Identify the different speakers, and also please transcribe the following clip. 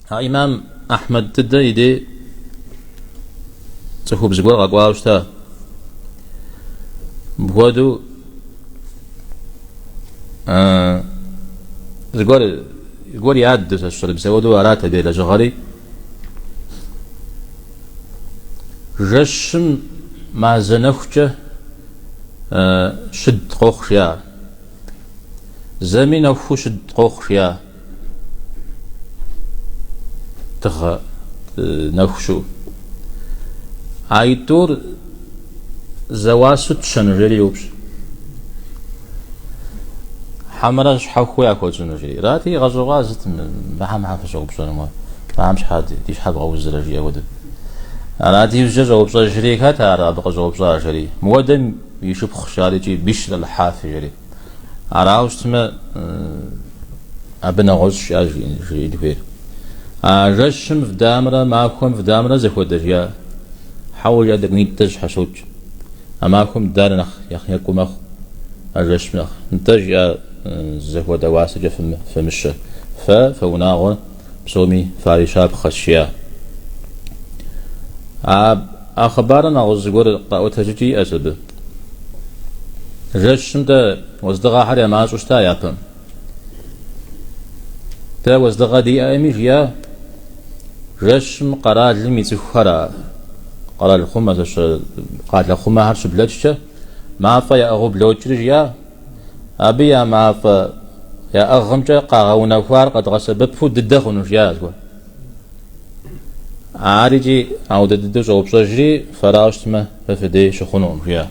Speaker 1: А имам Ахьмэд дыдэ и дей цӏыхубз гуэр къэкӏуауэ щыта. Мыпхуэдэу зыгуэр зыгуэр яду сэ сщӏэрэ, мис ауэдэу арат абы и лэжьыгъэри. Жэщым мазэ нэхукӏэ щыд къохъу жиӏа. Зэми нэхуу щыд къохъу жиӏа. Дыгъэ нэху щыӏэу. Аитӏур зэуасэу тщэну жери йоупщӏ. Хьэмэрэ щхьэхуэу яхуэтщӏыну жери. Арати, игъэщӏэгъуа сыт мыхьэм хьэ фыщӏэупщӏэну мыр? Мыхьэм щхьэ ди щхьэ бгъэузрэ жиӏэ хуэдэу. Арати, иужькӏэ щӏэупщӏэжри, хэт ар абы къыщӏэупщӏа жери. Мыуэдэм и шыпхъущ ар икӏи Бишр аль-Хафи жери. Арауэ щытмэ, абы нэгъуэщӏ жиӏа жиӏэн хуейр. А жэщым вдамрэ махуэм вдамрэ зэхуэдэ жиӏа? Хьэуэ жиӏа, тӏэкӏунитӏэ зэщхьэщокӏ. А махуэм ддар нэхъ екӏу мэхъу, а жэщым нэхъ. Нтӏэ жиӏа зэхуэдэ уасэкӏэ фымыщэ. Фэ фэ унагъуэр псоми фарищапхъэщ жиӏа. А хъыбарым нэгъуэщӏ зыгуэр къэӏуэтэжыкӏи иӏэщ абы. Жэщым дэ уэздыгъэхэр я мащӏэу щыта япэм. Дэ уэздыгъэ диӏэми, жиӏа, жэщым къэралым и цӏыхухэр а къэрал хъумэ, зэщэ къалэ хъумэхэр щыблэкӏкӏэ, мафӏэ яӏыгъыу блокӏри, жиӏа, абы я мафӏэ яӏыгъымкӏэ къагъэунэхуар къэдгъэсэбэпу дыдэ хъуну, жиӏа зыгуэр. Ар икӏи ауэдэ дыдэу щӏэупщӏэжри, фэрауэ щытмэ, фэ фыдей щыхъунукъым, жиӏа.